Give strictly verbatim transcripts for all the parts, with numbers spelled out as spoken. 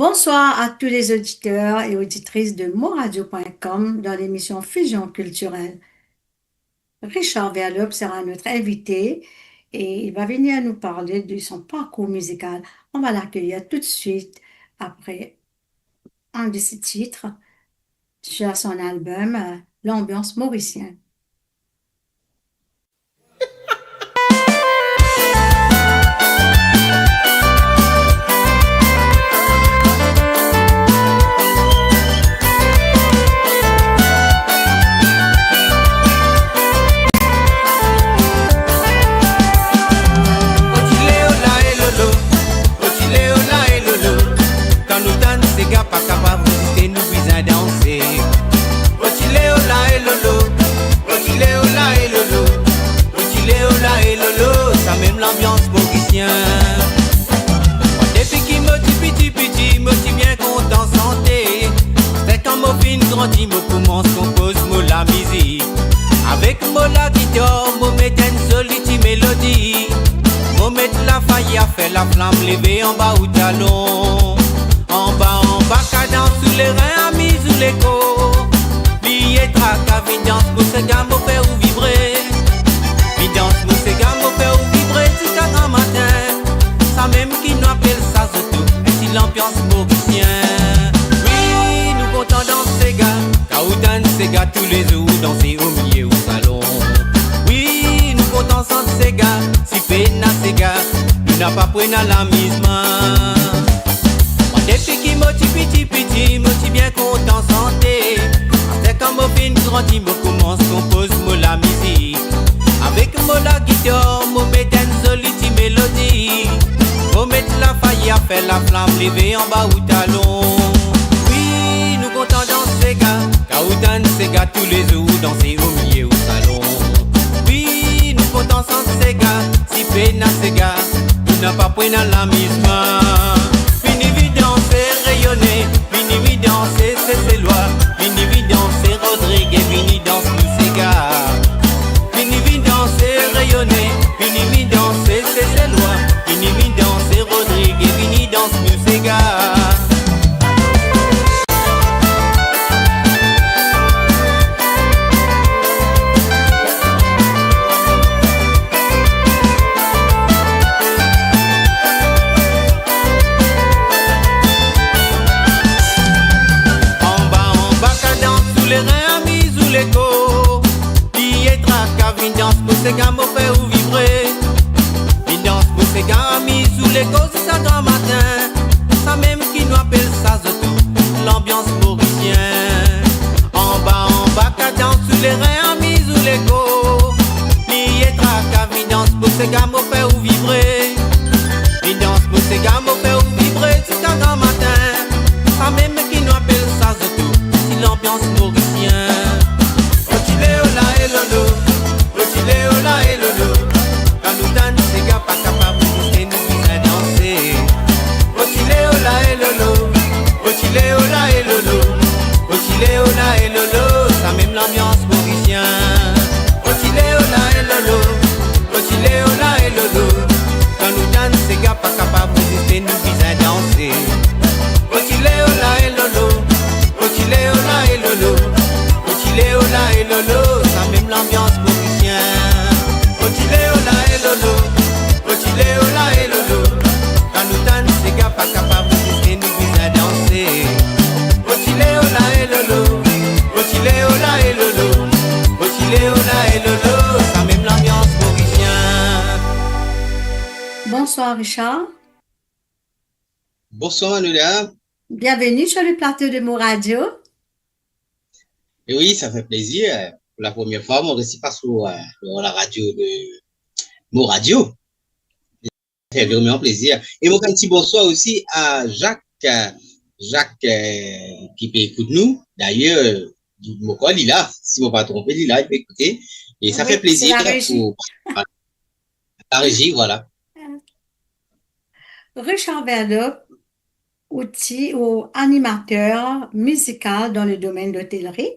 Bonsoir à tous les auditeurs et auditrices de moradio point com dans l'émission Fusion culturelle. Richard Verlop sera notre invité et il va venir nous parler de son parcours musical. On va l'accueillir tout de suite après un de ses titres sur son album, euh, L'Ambiance Mauricienne. Oti leo la e lolo, oti leo la e lolo. Kan nou tann sega pa kapav reziste, nou bizin danse. Oti leo la e lolo, oti leo la e lolo, oti leo la e lolo, sa mem lanbians morisien. Depi ki mo ti piti piti, mo ti bien kontan sante. Aster kan mo finn grandi, mo koumans konpoz mo lamizik. Avek mo lagitar, mo met enn zoli ti melodi. Mo met lafayer fer laflam leve anba ou talon. Anba, anba, kadans ou lerin, amiz ou lekor. Bliye traka, vinn dans mo sega, mo fer ou vibre. Vinn dans mo sega, mo fer ou vibre ziska gramatin. Sa mem ki nou apel sa zotou, enn ti lanbians morisien. Wi, nou kontan dans sega, kan ou tann sega toulezour, danse omilie ou salon. Wi, nou kontan sant sega, sipe ena sega, nou napa pou ena lamizman. Mwa depi ki mo ti piti piti, mo ti bien kontan sante. Aster kan mo finn grandi, mo koumans konpoz mo lamizik. Avek mo lagitar, mo met enn zoli ti melodi. Mo met lafayer fer laflam leve anba ou talon. Wi, nou kontan dans sega, kan ou tann sega toulezour, danse omilie ou salon. Wi, nou kontan sant sega, sipe ena sega, nou napa pou ena lamizman. Vini, vini danse reyone, vini, vini danse Seselwa, vini, vini danse Rodrig, vini dans nou sega. Vini, vini danse reyone, vini, vini danse Seselwa, vini, vini danse Rodrig, vini dans nou sega. Anba, anba, kadans ou lerin, amiz ou lekor. Bliye traka, vinn dans mo sega, mo fer ou vibre. Vinn dans mo sega, amiz ou lekor ziska gramatin. Sa mem ki nou apel sa zotou, lanbians morisien. Anba, anba, kadans ou lerin, amiz ou lekor. Bliye traka, vinn dans mo sega, mo fer ou vibre. Vinn dans mo sega, mo fer ou vibre ziska gramatin. Sa mem ki nou apel sa zotou, ti lanbians morisien. Oti leo la e lolo, oti leo la e lolo. Kan nou tann sega pa kapav reziste, nou bizin danse. Oti leo la e lolo, oti leo la e lolo, oti leo la e lolo, sa mem lanbians morisien. Oti leo la e lolo, oti leo la e lolo. Kan nou tann sega pa kapav reziste, nou bizin danse. Oti leo la e lolo, oti leo la e lolo, oti leo la e lolo, sa mem lanbians morisien. Oti leo la e lolo, oti leo la e lolo. Kan nou tann sega pa kapav reziste, nou bizin danse. Oti leo la e lolo, oti leo la e lolo, oti leo la e lolo, sa mem lanbians morisien. Bonsoir Richard. Bonsoir Manuela. Bienvenue sur le plateau de Mo Radio. E wi, sa fer plezir. Pou la premie fwa, mo resi pas lor, euh, lor la radio de Mo Radio. Sa fer vreman plezir. E mo dir enn ti bonswar osi a Jacques, euh, Jacques, euh, ki pe ekout nou. Dayer, mo krwar li la, si mo pa tronpe, li la, li pe ekoute. E sa fer plezir pou la rezi, vwala. Richard Verlop, ou ti, ou animateur musical dans le domaine d'hôtellerie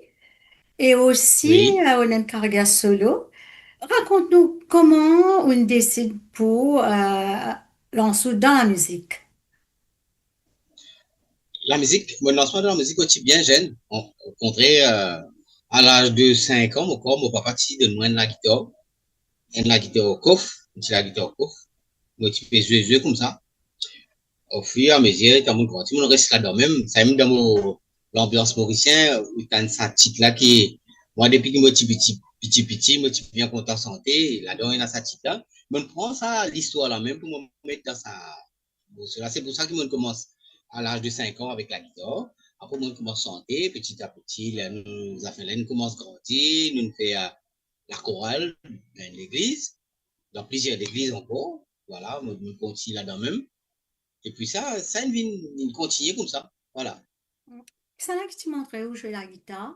et aussi, euh, ou ena enn karier solo. Rakont nou kouma ou desid pou, euh, lans ou dan lamizik. Lamizik, mo lans mwa dan lamizik mo ti bien zenn. O, o kontrer, euh, a laz de sink an, mo krwar mo papa ti donn mwa enn lagitar, enn lagitar kof, enn ti lagitar kof. Mo ti pe zwe, zwe koumsa. Ofiramezie, kan mo grandi, mo res ladan mem. Samem dan mo lanbians morisien, ou tann sa tit la ki, mwa, depi ki mo ti piti, piti, piti, mo ti bien kontan sante, ladan ena sa tit la. Mo pran sa listwar la mem pou mo met dan sa morso la. Se pou sa ki mo koumans a laz de sink an avek lagitar. Apre, mo koumans sante, peti a peti, ler nou, zafer la, nou koumans grandi, nou fer, euh, lakoral dan legliz, dan plizier legliz ankor. Vwala, mo, mo kontign ladan mem. Epi sa, sa inn vinn, inn kontigne koumsa. Vwala. Kisannla ki ti montre ou zwe lagitar?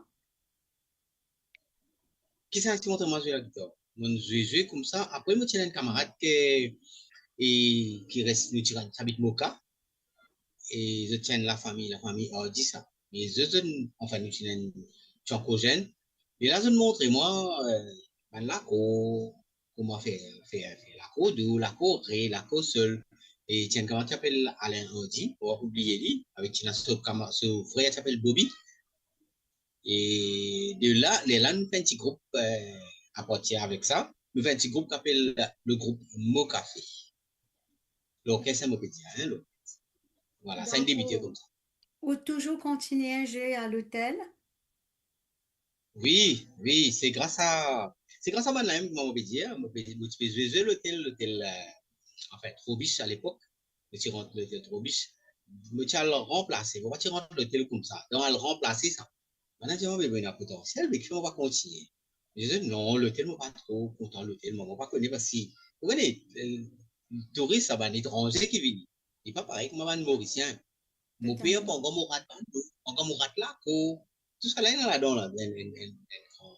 Kisannla ki ti montre mwa zwe lagitar? Mo zwe, zwe koumsa. Apre, mo ti ena enn kamarad ke, e, ki res, nou ti, ti abit Moka. E zot ti enn lafami, lafami Hardy sa. Me zot, zot, anfin, nou ti enn, ti ankor zenn. E la, zot montre mwa, euh, bann lakour, kouma fer, fer, fer lakour dou, lakour re, lakour sol. E ti enn kamarad ki apel Alain Hardy, mo pa pou bliye li, avek ti ena so kama-, so frer ti apel Bobby. E de la, lerla nou fer enn ti group, euh, apartir avek sa. Nou fer enn ti group ki apel le group Mo Kafe. Lorkes, mo pe dir, hein, lorkes. Vwala, sa inn debite koumsa. Ou touzour kontigne zwe a lotel? Wi, wi, se gras a, se gras a bann la mem, kouma mo pe dir, mo pe, mo ti pe zwe, zwe lotel, lotel, euh, anfin, Trobich a lepok. Mo ti rant lotel Trobich. Mo ti al ranplase, mo pa ti rant lotel koumsa. Donk, al ranplase sa. Bann la dir mwa, me, me ena potansiel, me kifer mo pa kontigne? Mo dir, non, lotel, mo pa tro kontan lotel, mwa, mo pa kone, parski, ou kone, euh, touris sa, bann etranze ki vini, li pa parey kouma bann Morisien. Mo pe, totalman, pandan mo rat bann, pandan mo rat lakour, tou sa la ena ladan la, enn, enn, enn, enn,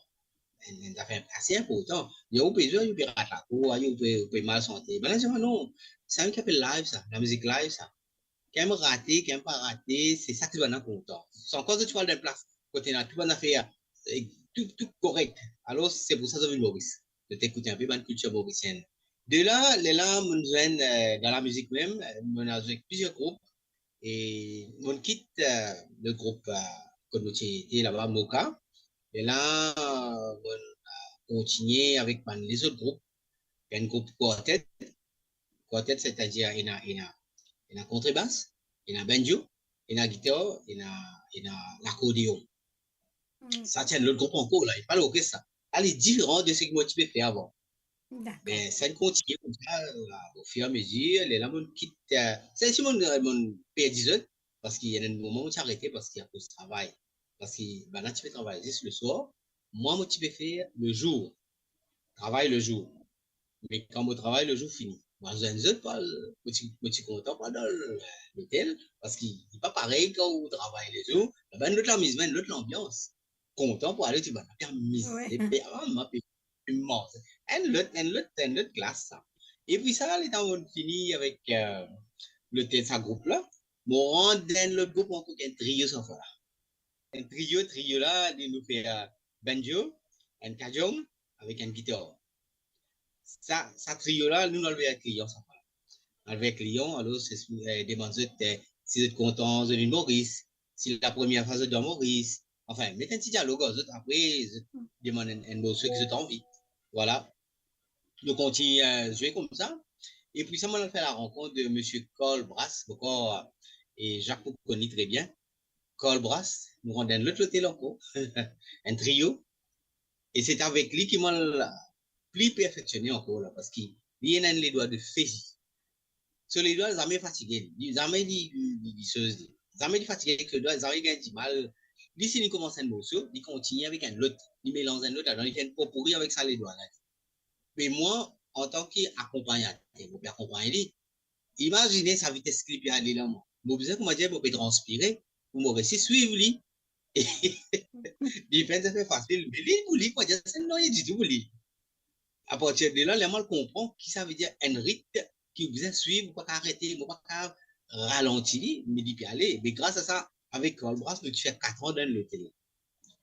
enn, enn zafer ase inportan. Ayo ou pe zwe, ou pe rat lakour, ayo ou pe, ou pe mal sante. Bann la dir mwa, non, sa enn ki apel live sa, lamizik live sa. Kan mo rate, kan mo pa rate, se sa ki bann la kontan. San kont zot ti al dan plas kot ena tou bann zafer, e, tou, tou korek. Alor, se pou sa zot vinn Moris. Zot ekout inpe bann kiltir morisienn. De la, lerla, mo zwenn, euh, dan lamizik mem, euh, mo al zwe plizier group, e mo kit, euh, le group, euh, kot mo ti ete laba, Moka. Lerla, mo, euh, kontigne avek bann lezot group. Enn group kwartet. Kwartet, setadir ena, ena, ena kontrebas, ena banjo, ena gitar, ena, ena lakordeon. Hmm. Sa ti enn lot group ankor la, li pa lorkes sa. La, li diferan de seki mo ti pe fer avan. Dakor. Be, sa inn kontigne koumsa, ofiramezir, lerla mo kit, euh, sa si mo, mo perdi zot, parski ena enn moman mo ti arete parski akoz travay. Parski bann la ti pe travay zis leswar, mwa mo ti pe fer lezour. Travay lezour. Me kan mo travay lezour fini, mo al zwenn zot pou al, mo ti, mo ti kontan pou al dan lotel, parski li pa parey kan ou travay lezour, bann lot lamizman, lot lanbians. Kontan pou ale, ti bann la pe amize, pe, ah, mo pe, pe manze. Enn lot, enn lot, enn lot glas sa. Epi sa, letan mo fini avek, euh, lotel sa group la, mo rant dan enn lot group ankor, enn trio sa fwa la. Enn trio, trio la, li nou fer, euh, banjo, enn kajong, avek enn gitar. Sa, sa trio la, nou, nou al ver klian sa fwa la. Nou al ver klian, alor, se, eh, demann zot, eh, si zot kontan zot vinn Moris, si la premie fwa zot dan Moris. Anfin, met enn ti dialog ar zot, apre, zot demann enn, enn morso ki zot anvi. Vwala. Nou kontign, eh, zwe koumsa. Epi sa, mo al fer larankont de misie Carl Brass, mo krwar, eh, Jacques pou konn li tre bien. Carl Brass, nou rant dan enn lot lotel ankor, enn trio. E se avek li ki mo al pli perfeksione ankor la, parski li ena enn ledwa de fezi. So ledwa zame fatige li, li zame li, li, li, li soz li. Zame li fatige ek ledwa, zame li gagn dimal. Li, si li koumans enn morso, li kontigne avek enn lot, li melanz enn lot ladan, li fer enn popouri avek sa ledwa la. Me mwa, antan ki akonpagnater, mo pe akonpagn li. Imazine sa vites ki li pe ale la, mwa. Mo bizin, kouma dir, mo pe transpire pou mo resi swiv li. Li fer enn zafer fasil, me li, pou li, kouma dir, se nanye ditou pou li. Apartir de la, li al konpran ki savedir enn rit ki ou bizin swiv, ou pa kav arete, ou pa kav ralanti li, me li pe ale. Me gras a sa, avek Carl Brass, nou ti fer kat an dan enn lotel.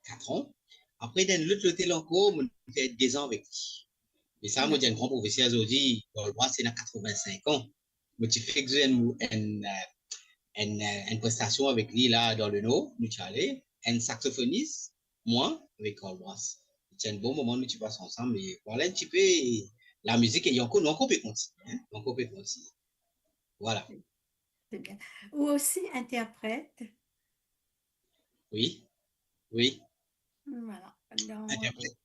Kat an. Apre, dan enn lot lotel ankor, mo fer de zan avek li. E sa, mo dir enn gran profeser zordi, Carl Brass, li ena katrovin-sink an. Mo ti fek zwe enn, enn, eh, enn, eh, enn prestasion avek li la dan Lenor, nou ti ale, enn saksofonis, mwa, avek Carl Brass. Ti enn bon moman nou ti pas ansam, e vwala enn tipe lamizik, e ankor, nou ankor pe kontign, hein, nou ankor pe kontign. Vwala. Très bien. Ou osi interpret? Wi, wi. Vwala. Donk, interpret,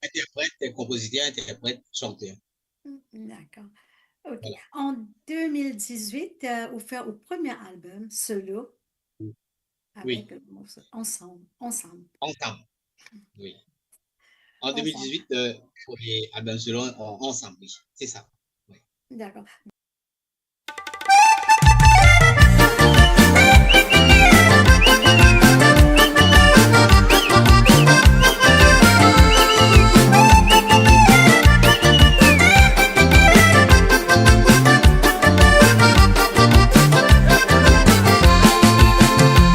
interpret, konpoziter, interpret, santer. Mm, dakor. Ok. Vwala. An de mil diz-wit, euh, ou fer ou premie album solo. Wi. Avek le morso Ansam, Ansam. Ansam. Wi. An Ansam. De mil diz-wit, euh, premie album solo, an-, Ansam, wi, se sa. Wi. Dakor.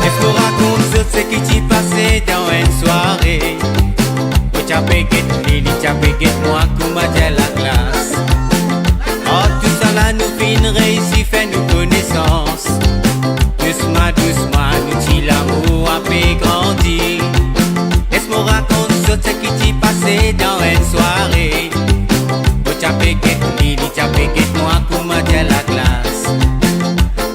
Les mo rakont zot seki ti pase dan enn sware. Mo ti ape get li, li ti ape get mwa kouma dir laglas. Ar tousala nou finn reisi fer nou konesans. Dousman, dousman, nou ti lamour ape grandi. Les mo rakont zot seki ti pase dan enn sware. Mo ti ape get li, li ti ape get mwa kouma dir laglas.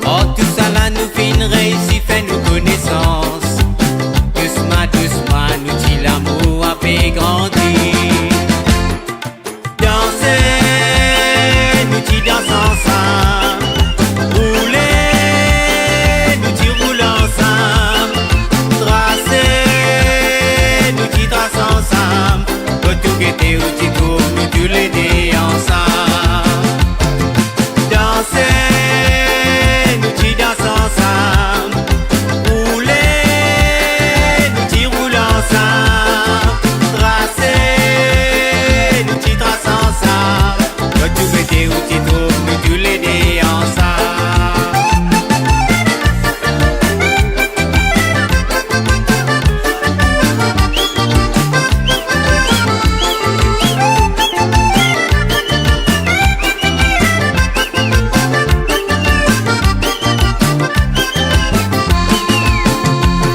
Ar tousala nou finn reisi fer nou konesans. Dousman, dousman, nou ti lamour ape grandi. Danse, nou ti dans ansam. Roule, nou ti roul ansam. Trase, nou ti tras ansam. Kot ou gete ou ti trouv nou toulede ansam. Danse, nou ti dans ansam. Roule, nou ti roul ansam. Trase, nou ti tras ansam. Kot ou gete ou ti trouv nou toulede ansam.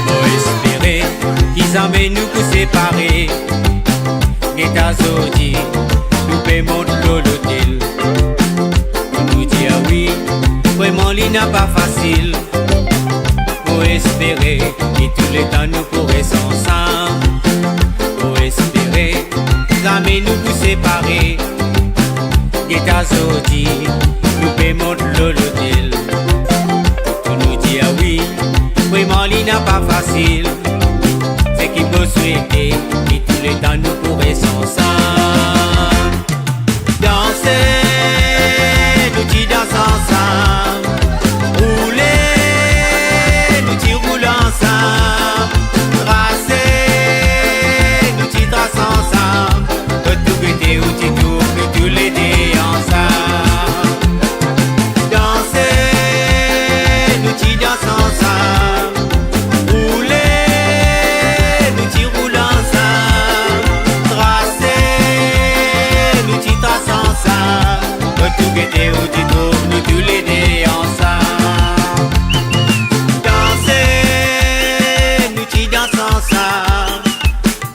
Mo espere ki zame nou pou separe. Gete zordi, nou pe mont lor lotel. Pou nou dir wi, vreman li napa fasil. Mo espere ki touletan nou pou res ansam. Mo espere zame nou pou separe. Gete zordi, nou pe mont lor lotel. Pou nou dir wi, vreman li napa fasil. Seki mo swete, ki touletan nou pou res ansam. Danse, nou ti dans ansam. Roule, nou ti roul ansam. Trase, nou ti tras ansam. Kot ou gete ou ti trouv nou toulede ansam. Danse, nou ti dans ansam. Roule, nou ti roul ansam. Trase, nou ti tras ansam. Kot ou gete ou ti trouv nou toulede ansam. Danse, nou ti dans ansam.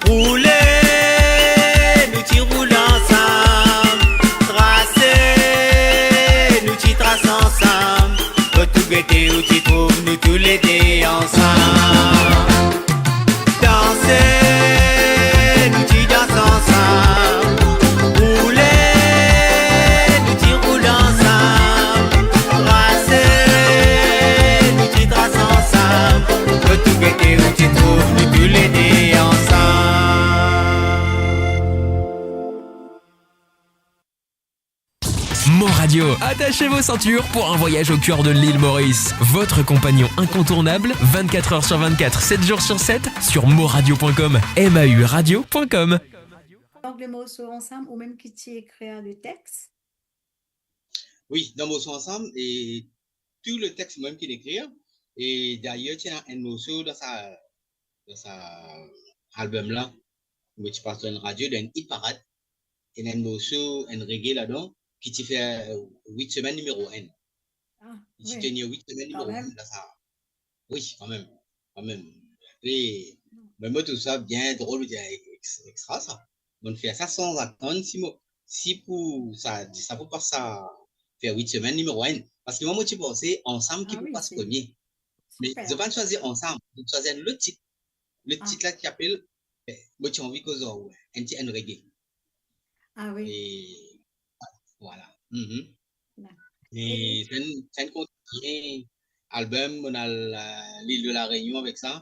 Roule, nou ti roul ansam. Trase, nou ti tras ansam. Kot ou gete ou ti trouv nou toulede ansam. Danse, nou ti dans ansam. Roule, nou ti roul ansam. Trase, nou ti tras ansam. Kot ou gete ou ti trouv nou toulede ansam. Mon Radio. Attachez vos ceintures pour un voyage au cœur de l'île Maurice. Votre compagnon incontournable, vingt-quatre heures sur vingt-quatre, sept jours sur sept, sur moradio point com, M A U radio point com. Donk, le morso Ansam, ou mem ki ti ekrir le text? Wi, dan morso Ansam, e tou le text mwa mem ki ekrir. E dayer, ti ena enn morso dan sa, dan sa album la, mo ti pas dan enn radio, dan enn hit parade, ena enn morso, enn reggae ladan, ki ti fer, euh, wit semenn nimero enn. Ah, wi. Li ti tenir wit semenn nimero enn dan sa, Wi, kanmem, kanmem. Ape, me mo trouv sa bien drol, bien ex-, extra sa. Mo'nn fer sa san atann si mo, si pou sa, sa pou pas sa, fer Wit Semenn nimero enn. Parski mwa, mo ti panse Ansam ki pou pas premie. Me zot pa'nn swazir Ansam, zot swazir enn lot tit. Lot tit la ki apel, eh, mo ti anvi koz ar ou, enn ti, enn reggae. Ah wi. E vwala. Mhm. E sa enn, sa enn kontinie album, nou al, eh, Lil de la Rényon avek sa.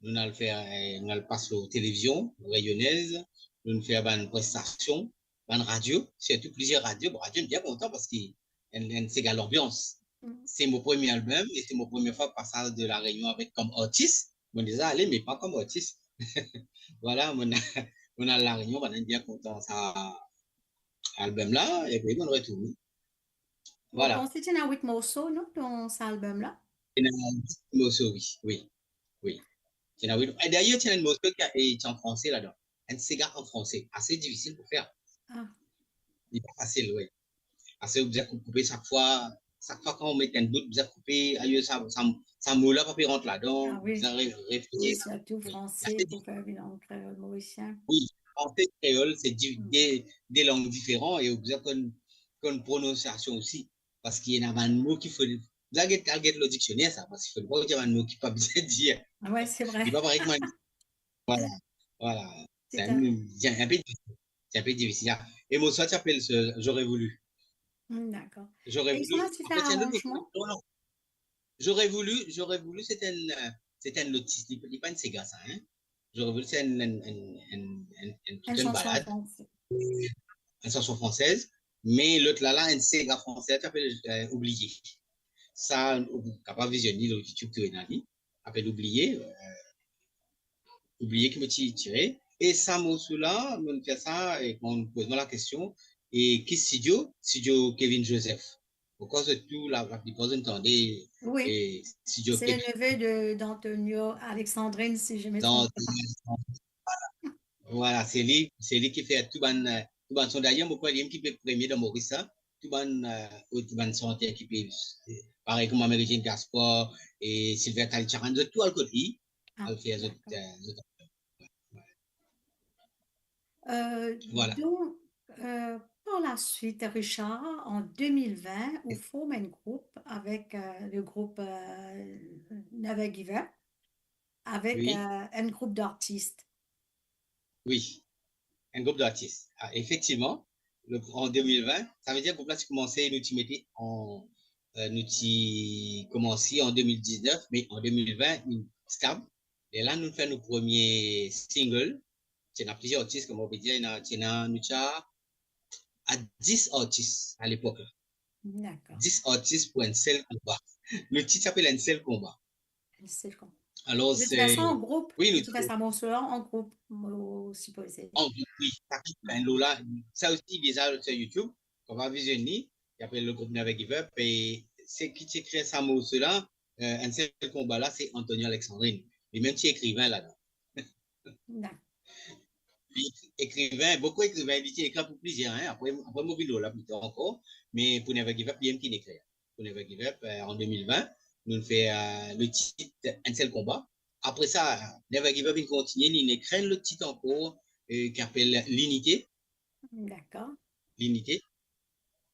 Nou al fer, eh, nou al pas lor televizion reyonez, nou fer bann prestasion, bann radio, sirtou plizier radio. Bon, radio, bien kontan parski enn, enn sega lanbians. Se mo premie album e se mo premie fwa pas de la Rényon avek kom artis. Mo deza ale, me pa kom artis. Vwala, mo, mo al La Rényon, bann bien kontan sa album la, epi mo retourne. Vwala. Bon, ti ena wit morso, non, dan sa album la? Ti ena wit morso, wi, wi, wi. Ti ena wit. E dayer, ti ena enn morso ki, e, ti an franse ladan. Enn sega an franse. Ase difisil pou fer. Ah. Li pa fasil, wi. Ase ou bizin koup, koupe sak fwa, sak fwa kan ou met enn bout, bizin koupe, ayo, sa, sa, sa mo la pa pe rant ladan, bizin re-, refini. Wi, sirtou franse pou fer vinn an kreol morisien. Wi, franse, kreol, se di-, de, de lang diferan e ou bizin konn, konn prononsiasion osi. Parski ena bann mo ki fode, al get, al get lor diksioner sa, parski fode pa dir bann mo ki pa bizin dir. Ah ouais, c'est vrai. Li pa parey kouma, vwala, vwala. Se enn, se enn pe difisil. Se enn pe difisil. E morso la ti apel, eh, J'aurais voulu. Hmm, dakor. J'aurais voulu. Anfet, ti fer aranzman? Non, non. J'aurais voulu, J'aurais voulu, se enn, eh, se enn lot tit, li, li pa enn sega sa, hein. J'aurais voulu, se enn, enn, enn, enn, enn, enn, enn chanson balad. Enn chanson fransez. Me lot la la, enn sega fransez, ti apel, eh, Oublié. Sa, ou kapav vizionn li lor YouTube, tou ena li. Apel Oublié, eh, Oublié ki mo ti tire. E sa morso la, mo'nn fer sa, e kan ou poz mwa lakestion, e ki studio? Studio Kevin Joseph. Ankor zot tou, la, laplipar zot inn tande, wi, e studio Kevin. C'est le neveu de, d'Antonio Alexandrine, si je me trompe pas. D'Antonio Alexandrine. Vwala. Vwala, se li, se li ki fer tou bann, eh, tou bann son. Dayer, mo krwar li mem ki pe premie dan Moris sa. Tou bann, eh, tou bann santer ki pe, eh, parey kouma Marie-Jeanne Gaspard e Sylvia Talicharan, zot tou al kot li, al fer zot, eh, zot. Euh, vwala. Donc, euh, par la suite, Richard, en deux mille vingt, ou form un groupe avec, euh, le groupe, euh, Never Give Up, avec, wi, euh, un groupe d'artistes. Wi, enn group d'artis. Ah, efektivman, le, an deux mille vingt, savedir group la ti koumanse, nou ti mete an, euh, nou ti koumanse an deux mille dix-neuf, me an deux mille vingt, nou stab. E la, nou fer nou premie single. Ti ena plizier artis, kouma ou pe dir, ena, ti ena, nou ti a, a dis artis a lepok la. Dakor. Dis artis pou enn sel konba. Le tit apel Enn Sel Konba. Enn Sel Konba. Alor, zot fer sa an group? Wi, nou ti fer sa morso la an group, mo sipoze. An group, wi. Sa ki, ben, Lola, sa osi deza sur YouTube. Kan ou va vizionn li, li apel le group Never Give Up, e seki ti ekrir sa morso la, eh, Enn Sel Konba la, se Antonio Alexandrine. Li mem ti ekriven ladan. Dakor. Li ekriven, boukou ekriven, li ti ekrir pou plizier, hein. Apre, apre mo vinn la pli tar ankor, me pou Never Give Up, li mem ki ekrir. Pou Never Give Up, eh, an deux mille vingt, nou fer, eh, le tit Enn Sel Konba. Apre sa, Never Give Up, li kontinie, li ekrir lot tit ankor, eh, ki apel Linite. Dakor. Linite.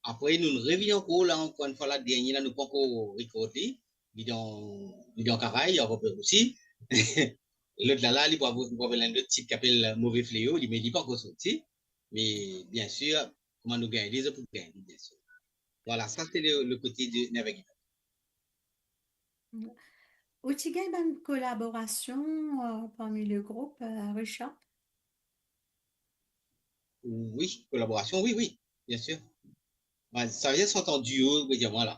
Apre, nou revinn ankor la, ankor enn fwa, la dernie la, nou pa ankor rekord li. Li dan, li dan karay, ankor pe osi. Lot la la, li pou, li pou avel enn lot tit ki apel Move Fleo, li, me li pa ankor sorti. Me, biensir, kouma nou gagn li, zot pou gagn li, biensir. Vwala, sa se le, le kote de Never Give Up. Ou ti gagn bann kolaborasion, euh, parmi le group, euh, Richard? Wi, kolaborasion, wi, wi, biensir. Ben, savedir sant an duo, ou pe dir mwa la.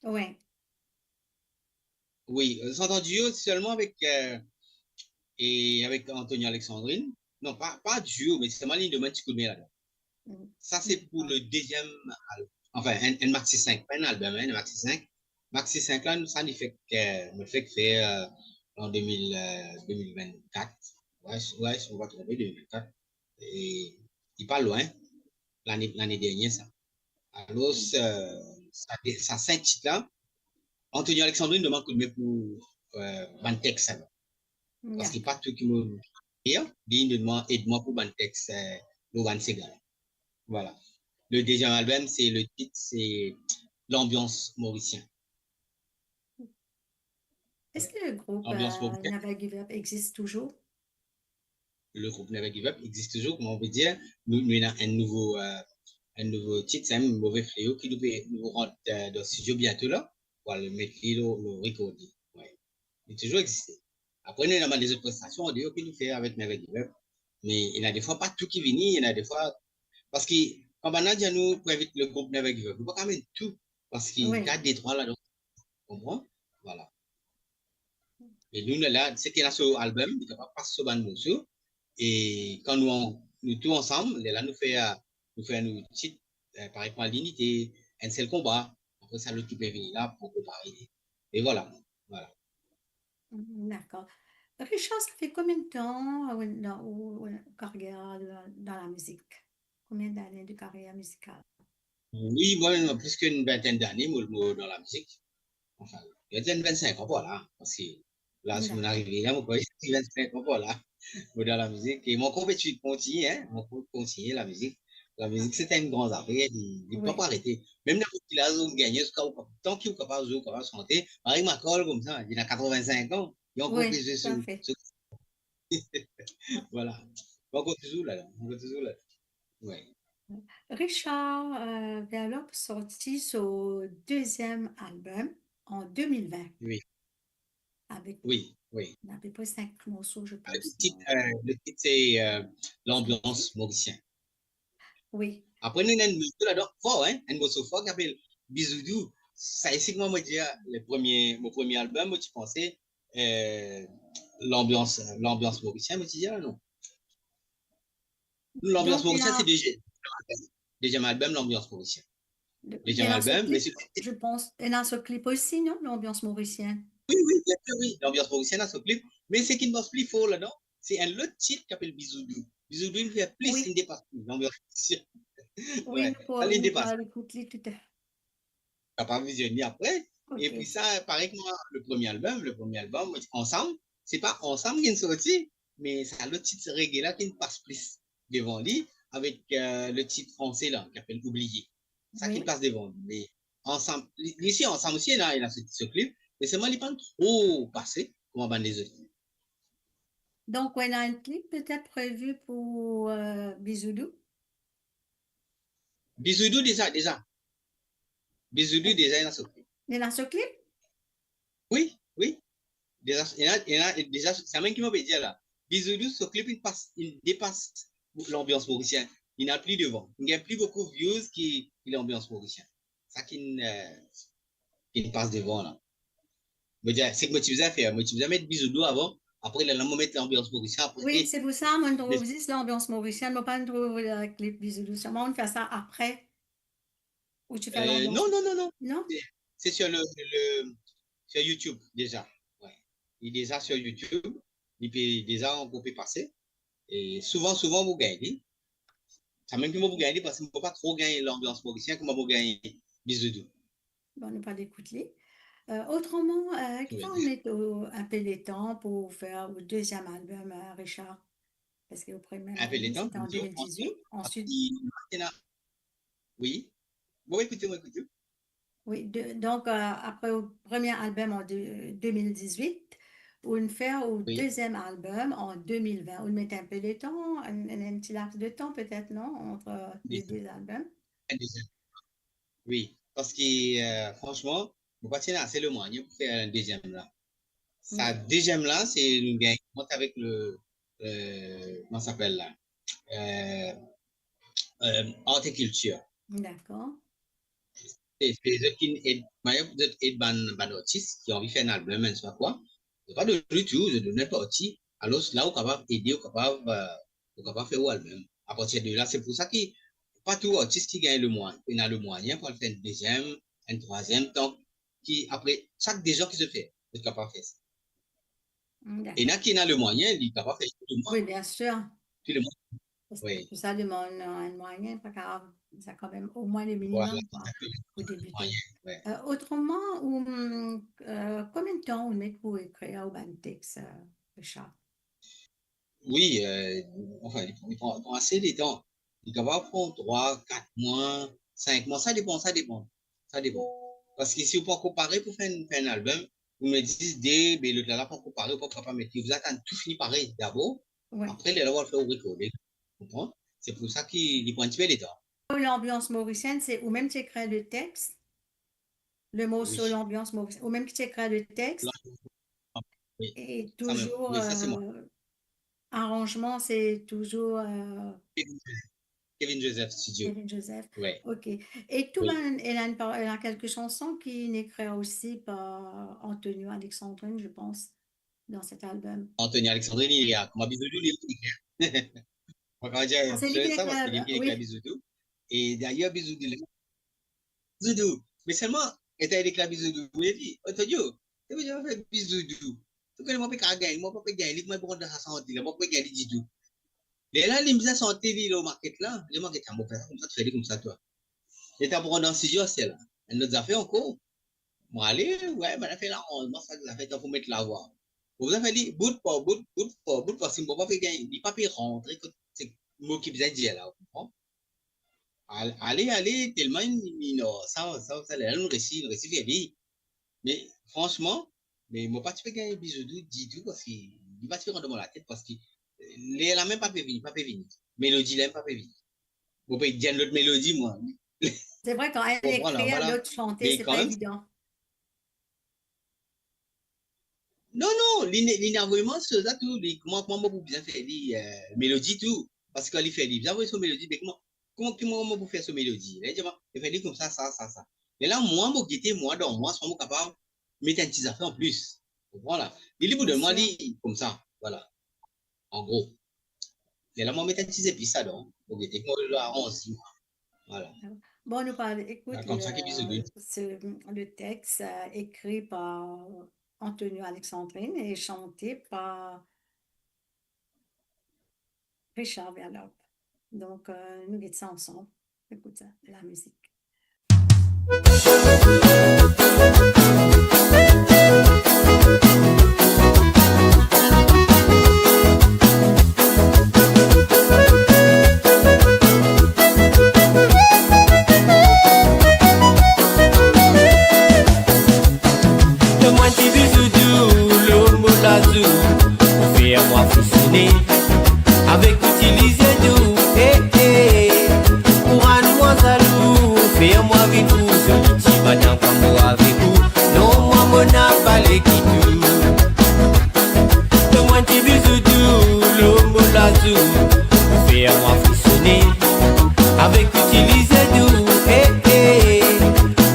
Wi. Wi, euh, sant an duo selman avek, euh, e avek Antonio Alexandrine. Non, pa, pa duo, me selman li donn mwa enn ti koudme ladan. Mm. Sa se pou le deziem al-, anfin, enn, enn maxi cinq, pa enn album, hein, enn maxi cinq. Maxi cinq la, sa li fek, euh, nou fek fer, euh, an deux mille, euh, deux mille vingt-quatre. Wi, si, wi, si mo pa tronpe, deux mille vingt-quatre. E li pa lwin, lane, lane dernie sa. Alor, euh, sa, sa cinq tit la, Antonio Alexandrine donn mwa koudme pou, euh, bann text sa. Parski pa tou ki mo ekrir, li demann ed mwa pou bann text, euh, lor bann sega la. Voilà. Le deuxième album, c'est le titre, c'est L'ambiance mauricienne. Est-ce que le groupe Ambiance euh, mauricienne. Never Give Up existe toujours? Le groupe Never Give Up existe toujours, kouma nou pe dir, nou, nou ena enn nouvo, euh, enn nouvo tit, se enn Move Fleo ki nou pe, nou rant, euh, dan studio biento la, pou al met li lor, lor recording. Ouais. Li touzour existe. Apre, nou ena bann lezot prestasion andeor ki nou fer avek Never Give Up. Me ena defwa pa tou ki vini, ena defwa, parski kan bann la dir nou pou invit le groupe Never Give Up, nou pa kapav amenn tou, parski ena de trwa ladan, konpran? Voilà. E nou, nou la, seki ena so album, li kapav pas so bann morso. E kan nou, nou tou ansam, lerla nou fer, nou fer nou tit, euh, par exanp, Linite, Enn Sel Konba. Apre sa, lot ki pe vini la pou konpare li. E voilà, voilà. Dakor. Richard, sa fer konbien de tan ou, ou, ou karyer dan, dan lamizik? Konbien dane de karyer mizikal? Wi, mwa, plis ki enn vintenn dane, mo, mo dan lamizik. Anfin, mo dir enn vennsenk an par la, parski la, si mo arive la, mo krwar vennsenk an par la, mo dan lamizik. E mo ankor pe kontigne, hein, mo ankor kontigne lamizik. Lamizik, se enn gran zafer, li, li pa pou arete. Mem ninport ki laz ou gagne, ziska ou, tan ki ou kapav zwe, ou kapav sante, parey Makola koumsa, li ena katrovin-sink an, li ankor pe zwe so, so Voilà. Mo ankor touzour la, mo ankor touzour la. Ouais. Richard euh, Verlop sorti so deziem album an de mil vin. Oui. Avek Oui, oui. apepre sink morso, je pense. Le tit, euh, le tit, se euh, L'ambiance mauricienne. Oui. Apre, nou ena enn morso ladan, for, hein, enn morso for ki apel Bizoudou. Sa isi, kouma mo dir, le premie, mo premie album, mo ti panse, euh, L'ambiance, L'ambiance mauricienne, mo ti dir la, non? L'ambiance mauricienne, se deziem. Deziem album, L'ambiance mauricienne. Deziem album, me se... Je pense, ena so clip osi, non? L'ambiance mauricienne. Oui, oui, bien sûr, oui. L'ambiance mauricienne ena so clip. Me seki mo panse pli for ladan, se enn lot tit ki apel Bizoudou. Bizoudou, li fer plis, li depas plis L'ambiance mauricienne. Oui, nou pou, nou pou al ekout li toutalor. Kapav vizionn li apre. Epi sa, parey kouma le premie album, le premie album, Ansam, se pa Ansam ki'nn sorti, me sa lot tit reggae la ki'nn pas plis devan li, avek euh, le tit franse la, ki apel Oublié. Sa ki'nn pas devan li. Me Ansam, li, li osi, Ansam osi, ena, ena so, so clip, me selman li pa'nn tro pase kouma bann lezot. Donk, ou ena enn clip petet previ pou euh, Bizoudou? Bizoudou deza, deza. Bizoudou deza ena so clip. Ena so clip? Wi, wi. Deza, ena, ena, deza, samem ki mo pe dir la. Bizoudou, so clip, li pas, li depas L'ambiance mauricienne. Li al pli devan. Li gagn pli boukou views ki, ki L'ambiance mauricienne. Sa ki'nn, euh, ki'nn pas devan la. Mo dir, seki mo ti bizin fer, mo ti bizin met Bizoudou avan, apre lerla mo met L'ambiance mauricienne apre. Wi, se pou sa, mo trouv zis L'ambiance mauricienne, mo pa trouv euh, clip Bizoudou. Selman, ou fer sa apre. Ou ti fer... Euh, non, non, non, non. Non? Se, se sur le, le, sur YouTube deza. Ouais. Li deza sur YouTube. Li pe deza ankor pe pase. E souvan, souvan, mo gagn li. Samem ki mo pou gagn li, parski mo pa tro gagn L'ambiance mauricienne, kouma mo gagn Bizoudou. Bon, nou pou al ekout li. Euh, otreman, euh, ki tan ou met ou, inpe letan pou fer ou deziem album, euh, Richard? Parski ou premie album, se an de mil dizuit. Ensuite, wi. Bon, ekoute, mo ekoute. Wi, de, donk, euh, apre ou premie album an de, de mil dizuit, ou'nn fer ou deziem album an de mil vin. Ou'nn met inpe letan, enn, enn, enn ti laps de tan petet, non, ant, euh, le de album? Wi, parski, euh, fransman, mo pa ti ena ase lemwayen pou fer deziem la. Sa deziem la, se nou gagn kont avek le, euh, kouma sa apel la? Euh, euh, Art et Culture. Dakor. Se, se zot ki ed, manier zot ed bann, bann artis ki anvi fer enn album, enn swa kwa. Zot pa donn ou tou, zot donn enn parti. Alor, la ou kapav ede, ou kapav, euh, ou kapav fer ou album. Apartir de la, se pou sa ki pa tou artis ki gagn lemwayen, ena lemwayen pou al fer enn deziem, enn trwaziem, donk, ki apre, sak dezan ki zot fer, zot kapav fer sa. Ena ki ena lemwayen, li kapav fer tou lemwa. Wi, bien sir. Tou lemwa. Parski tou sa demann, euh, enn mwayen, pa grav, sa kanmem omwin le minimem, koi, pou debite. Mwayen, wi. Euh, otreman, ou, mm, euh, konbien de tan ou met pou ekrir ou bann text, euh, Richard? Wi, euh, anfin, li, li pran, pran ase de tan. Li kapav pran trwa, kat mwa, sink mwa, sa depann, sa depann, sa depann. Parski si ou pankor pare pou fer enn, fer enn album, ou met zis de, be lot la, la pankor pare, ou pa kapav met li. Ou bizin atann tou fini pare dabor, wi, apre, lerla ou al fer ou rekorde. Konpran? Se pou sa ki li pran enn tipe letan. Lanbians morisienn, se ou mem ki ekrir le text? Le morso, wi, Lanbians morisienn, ou mem ki ekrir le text? Wi, e sa mem. Touzour, wi, sa se mwa. Euh, aranzman, se touzour, euh, Kevin Joseph. Kevin Joseph Studio. Kevin Joseph. Wi. Ok. E tou, wi, bann, ena enn pa-, ena kelke sanson ki inn ekrir osi par Antonio Alexandrine, je pense, dans cet album. Antonio Alexandrine, li, li, kouma Bizoudou, li, li ekrir. Mwa, kouma dir, ah, se li ki ekrir, sa, parski li, li ekrir, wi, Bizoudou. E dayer, Bizoudou, li, Zoudou. Me selman, eta li ekrir Bizoudou, wi, li, Antonio, to bizin fer Bizoudou. To kone mwa pa pe kapav gagn, mwa pa pe gagn li, kouma pou konn dan sa santi la, mwa pa pe gagn li ditou. Lerla li bizin santi li lor maket la, li maket la, mo fer sa koumsa, to fer li koumsa, twa. Li ta pou rant dan stidio, se la. Enn lot zafer ankor. Mo ale, wi, mo al fer laranzman, sa zafer, tan pou met lavwa. Mo bizin fer li bout par bout, bout par bout, parski mo pa pe gagn, li pa pe rantre kot se mo ki bizin dir la, ou konpran? Al-, ale, ale, telman inn, inn, oh, sa, sa, sa, lerla nou resi, nou resi fer li. Me fransman, me mo pa ti pe gagn Bizoudou ditou, parski li pa ti pe rant dan mo latet, parski, eh, ler la mem pa pe vini, pa pe vini. Melodi la mem pa pe vini. Mo pe dir enn lot melodi, mwa. Se vre, kan enn ekrir, lot sante, se pa evidan. Non, non, li ne-, li ena vreman soz la tou, li, kouma, kouma mo pou bizin fer li, eh, melodi tou, parski kan li fer li, bizin avoy so melodi, me kouma, kouma ki mo, mo pou fer so melodi? Li dir mwa, li fer li koumsa, sa, sa, sa. Me la, mwa, mo gete, mwa, dan mwa, swa mo kapav met enn ti zafer anplis. Ou konpran la? Li, li pou donn mwa li koumsa, vwala. An gro. Lerla mo met enn ti zepis ladan, mo gete kouma mo aranz li, mwa. Vwala. Bon, nou parl, ekout, koumsa ki bizou, euh, se, le text, euh, écrit par Antonio Alexandrine et chanté par Richard Verloc. Donc, euh, nou get sa ansanm. Écoute ça, la musique. Donn mwa enn ti bizou dou lor mo lazour, pou fer mwa frisone. Avek ou ti lizie dou, eh, eh. Pou rann mwa zalou, fer mwa vinn fou, zoli ti madanm, kan mo avek ou, non, mwa mo napa lekit ou. Donn mwa enn ti bizou dou lor mo lazour, pou fer mwa frisone. Avek ou ti lizie dou, eh, eh.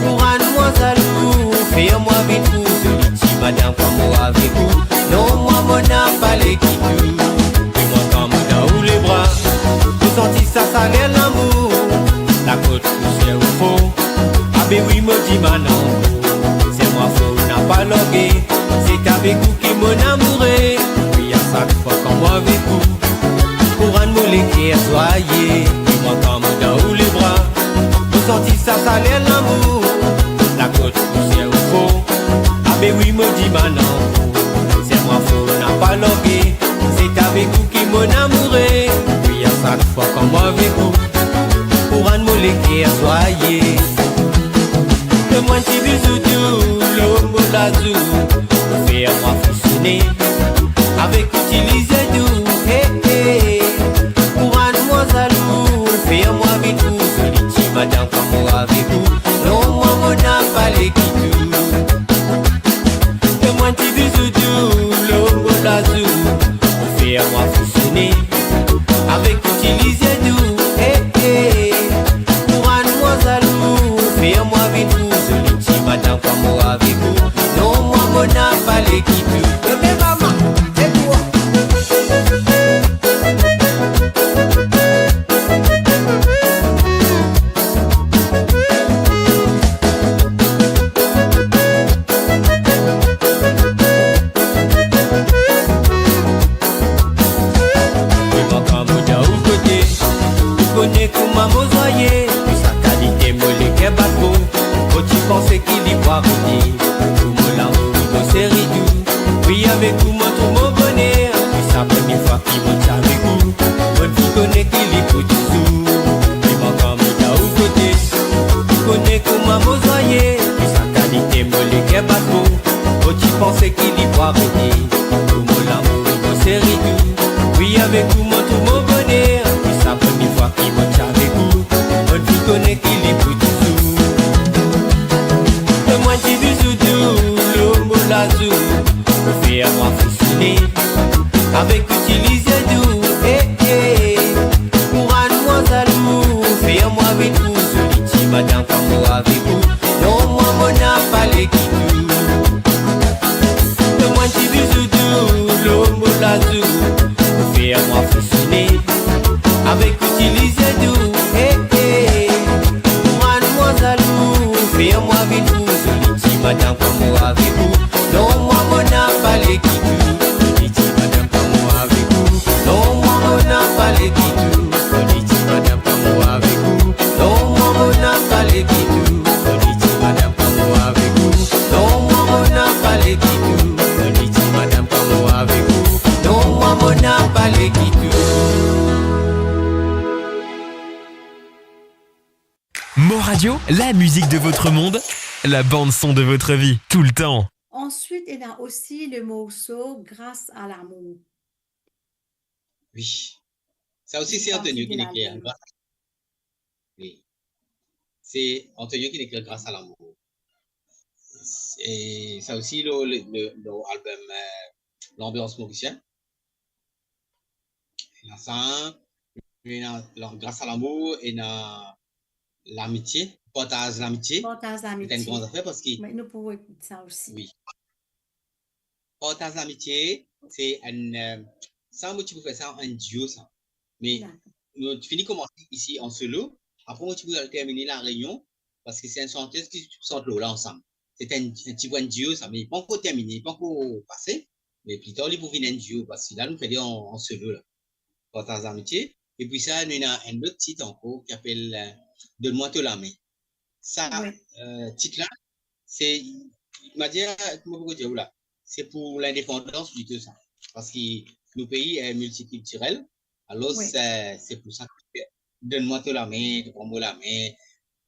Pou rann mwa zalou, fer mwa vinn fou, zoli ti madanm, kan mo avek ou, non, mwa mo napa lekit ou. Pran mwa kan mo dan ou lebra, mo santi sa saler lamour. Lakot ou ser ou for, abe wi mo dimann ankor, ser mwa for, napa large. Se avek ou ki mo amoure, wi, a sak fwa kan mo avek ou, pou rann mo leker swaye. Pran mwa kan mo dan ou lebra, mo santi sa saler lamour. Lakot ou ser ou for, abe wi mo dimann ankor, ser mwa for, napa large. Se avek ou ki mo amoure, wi, a sak fwa kan mo avek ou, pou rann mo leker swaye. Donn mwa enn ti bizou dou lor mo lazour, pou fer mwa frisone. Avek ou ti lizie dou, eh, eh. Pou rann mwa zalou, fer mwa vinn fou, zoli ti madanm, kan mo avek ou, non, mwa mo napa lekit ou. Donn mwa enn ti bizou dou lor mo lazour, pou fer mwa frisone. Avek ou ti lizie dou, eh, eh. Pou rann mwa zalou, fer mwa vinn fou, zoli ti madanm, kan mo avek ou, non, mwa mo napa lekit ou. Bebe mama, e twa? Kone kouma mo zwaye, pou sa kalite mo leker bat fo. Mo ti panse ki li pou arete, pou mo lamour, mo seri tou. Wi, avek ou mo trouv mo boner, wi, sa premie fwa ki mo ti avek ou. Mo finn kone ki li pou touzour, li mank anvi dan ou kote. Kone kouma mo zwaye, wi, sa kalite mo leker bat fo. Mo ti panse ki li pou arete, pou mo lamour, mo seri tou. Wi, avek ou mo trouv mo boner, wi, sa premie fwa ki mo ti avek ou. Mo finn kone ki li pou touzour. Donn mwa enn ti bizou dou lor mo lazour, fer mwa frisone. Avek ou ti lizie dou, eh, eh. Pou rann mwa zalou, fer mwa vinn fou, zoli ti madam, kan mo avek ou. Non, mwa mo napa lekit ou. Donn mwa enn ti bizou dou lor mo lazour, fer mwa frisone. Avek ou ti lizie dou, eh, eh. Pou rann mwa zalou, fer mwa vinn fou, zoli ti madam, kan mo avek ou. Non, mwa mo napa lekit ou, zoli ti madam, kan mo avek ou. Non, mwa mo napa lekit ou, zoli ti madam, kan mo avek ou. Non, mwa mo napa lekit ou, zoli ti madam, kan mo avek ou. Non, mwa mo napa lekit ou, zoli ti madam, kan mo avek ou. Non, mwa mo napa lekit ou. Mo Radio, la musique de votre monde, la bande son de votre vie, tout le temps. Ensuite, il y a aussi le morceau Grâce à l'amour. Wi. Sa osi, se Antonio ki ekrir, Gras. Wi. Se Antonio ki ekrir Gras a lamour. E sa osi, lor, lor, lor, lor album, eh, L'Ambiance Morisien. Ena sa, ena la, Gras a lamour, ena Lamitie, Partaz Lamitie. Partaz Lamitie. Se enn gran zafer parski... Wi, nou pou ekout sa osi. Wi. Partaz Lamitie, se enn, eh, sa mo ti pou fer sa, enn duo sa. Me nou ti fini komanse isi an solo, apre mo ti pou al termine La Réunion, parski se enn santez ki sant lor la ansam. Se enn, enn ti pou enn duo sa, me li pankor termine, li pankor pase, me pli tar li pou vinn enn duo, parski la nou fer li an, an solo la. Partaz Lamitie. Epi sa, nou ena enn lot tit ankor ki apel, eh, Donn mwa to lame. Sa, eh, tit la, se, mo dir, kouma pou dir ou la, se pou lindepandans plito sa. Parski nou pei, eh, miltikiltirel, alor, eh, se pou sa ki fer Donn mwa to lame, to pran mo lame.